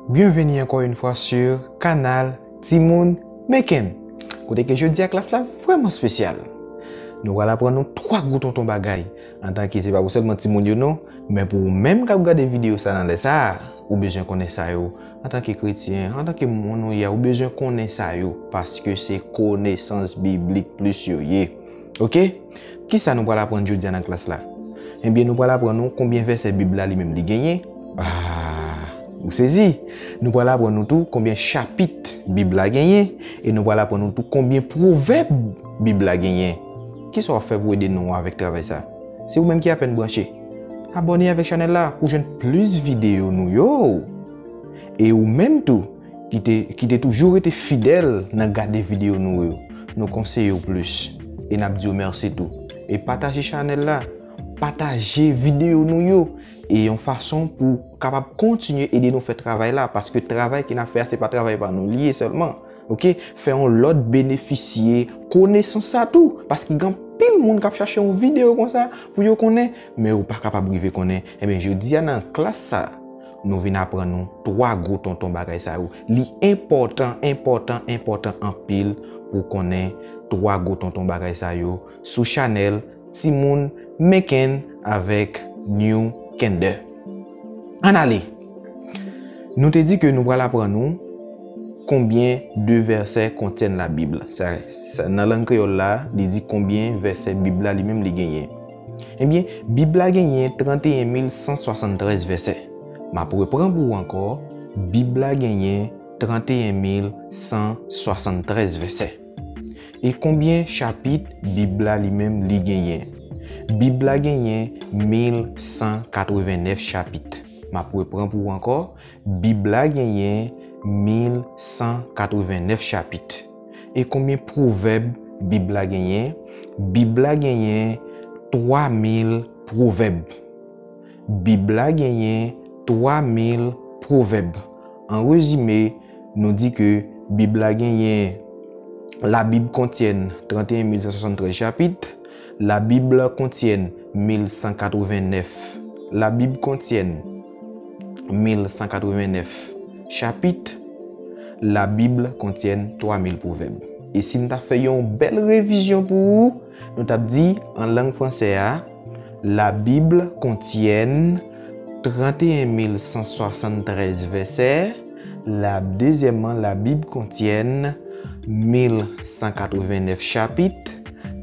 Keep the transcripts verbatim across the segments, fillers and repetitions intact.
Bienvenue encore une fois sur kanal Timoun Meccan. Kote ke jodi a klas la vrèman espesyal. Nou pral aprann nou twa gwo tonton bagay. Antanke se pa pou sèlman timoun yo non, men pou ou menm k ap gade videyo sa nan lè sa a, ou bezwen konnen sa yo. Antanke kretyen, antanke moun ou ye a, ou bezwen konnen sa yo, paske se konesans biblik plis yo ye. Oke? Kisa nou pral aprann jodi a nan klas la? Ebyen, nou pral aprann nou konbyen vèsè Bib la li menm li genyen. Ah, ou sezi? Nou pral aprann nou tou konbyen chapit Bib la genyen, e nou pral aprann nou tou konbyen pwovèb Bib la genyen. Kisa w ap fè pou ede nou avèk travay sa? Se ou menm ki apèn branche. Abòne avèk chanèl la pou jwenn plis videyo nou yo. E ou menm tou, ki te, ki te toujou rete fidèl nan gade videyo nou yo, nou konseye w plis. E n ap di w mèsi tou. E pataje chanèl la, pataje videyo nou yo, e yon fason pou kapab kontinye ede nou fè travay la, paske travay ke n ap fè a, se pa travay pa nou li ye sèlman. Oke? Fè yon lòt benefisye konesans sa tou, paske gen anpil moun k ap chache yon videyo konsa pou yo konnen, men yo pa kapab rive konnen. Ebyen, jodi a nan klas sa, nou vin aprann nou twa gwo tonton bagay sa yo. Li enpòtan, enpòtan, enpòtan anpil pou konnen twa gwo tonton bagay sa yo sou chanèl Timoun Meccan avèk New Kender. Ann ale! Nou te di ke nou pral aprann nou konbyen de vèsè kontyen la Bib. Sa, sa, nan lang kreyòl la, li di konbyen vèsè Bib la li menm li genyen. Ebyen, Bib la genyen trannteyen mil san swasanntrèz vèsè. M ap repran pou ou ankò, Bib la genyen trannteyen mil san swasanntrèz vèsè. E konbyen chapit Bib la li menm li genyen? Bib la genyen mil san katrevennèf chapit. M ap repran pou ou ankò, Bib la genyen mil san katrevennèf chapit. E konbyen pwovèb Bib la genyen? Bib la genyen twa mil pwovèb. Bib la genyen twa mil pwovèb. An rezime, nou di ke Bib la genyen, la Bible contienne trente et un mille cent soixante-treize chapitres, la Bible contienne mille cent quatre-vingt-neuf, la Bible contienne mille cent quatre-vingt-neuf chapitres, la Bible contienne trois mille proverbes. E si n ta fè yon bèl revizyon pou ou, nou t ap di, an lang fransè a, la Bible contienne trente et un mille cent soixante-treize versets. La, dezyèmman, la Bible contienne mille cent quatre-vingt-neuf chapitres.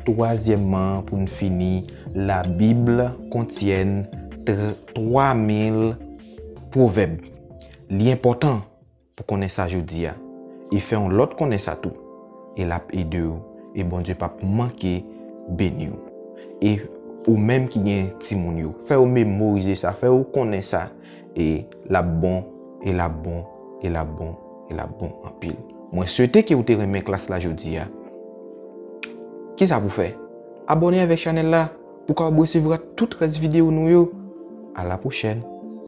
Twazyèmman, pou n fini, la Bible contienne tr-, trois mille proverbes. Li enpòtan pou konnen sa jodi a, e fè yon lòt konnen sa tou, e l ap ede w, e Bondye p ap manke beni w. E ou menm ki gen timoun yo, fè yo memorize sa, fè yo konnen sa, e l ap bon, e l ap bon, e l ap bon, e l ap bon anpil. Mwen swete ke w te renmen klas la jodi a. Kisa pou fè? Abòne avèk chanèl la pou w kapab resevwa tout rès videyo nou yo. A la pwochèn!